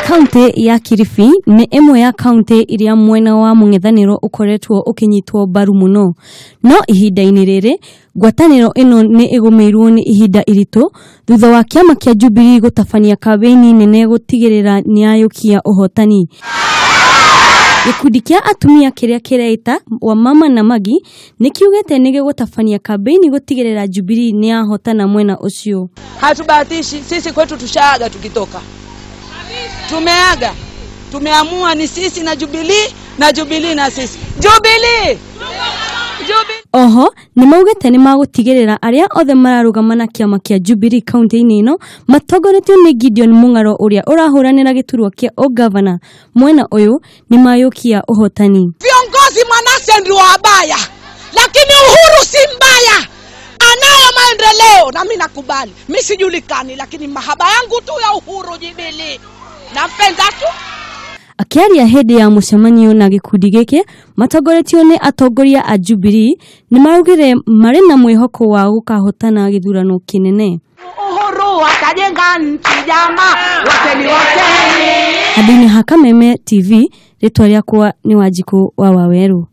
Kaunti ya Kilifi nĩ ĩmwe ya kaunti iria mwena wa mũng'ethanĩro ũkoretwo ũkĩnyitwo mbaru mũno, no ihinda-inĩ rĩrĩ ngwatanĩro ĩno nĩ ĩgũmĩirwo nĩ ihinda iritũ thutha wa kĩama kĩa Jubilee gũtabania kambĩini nene gũtigĩrĩra nĩyayũkia ũhotani. Gĩkundi kĩa atumia kĩrĩa kĩreita Wamama na Magi nĩ kiugĩte nĩ gĩgũtabania kambĩini gũtigĩrĩra Jubilee nĩyahotana mwena ũcio. Hatubahatishi, sisi kwetu tushaaga, tukitoka tumeaga, tumeamua ni sisi na Jubilee na Jubilee na sisi Jubilee. Jubilee. Oho nĩ maugĩte nĩ magũtigĩrĩra arĩa othe mararũgama na kĩama kĩa Jubilee kaunti-inĩ ĩno matongoretio nĩ Gideon Mung'aro ũrĩa ũrahũranĩra gĩturwa kĩa ũgavana mwena ũyũ nĩ mayũkia ũhotani. Viongozi Manase ndio wabaya, lakini Uhuru si mbaya, anayo maendeleo na mimi nakubali. Mimi sijulikani, lakini mahaba yangu tu ya Uhuru Jubilee nampenda tu. Akĩaria hĩndĩ ya mũcemanio na gĩkundi gĩkĩ matongoretio nĩ atongoria a Jubilee nĩ maraugire marĩ na mwĩhoko wa gũkahotana gĩthurano kĩnene. Uhuru atajenga nchi jamaa, woteni woteni. Handũ-inĩ ha Kameme TV, rĩtwa rĩakwa nĩ Wanjikũ wa Wawerũ.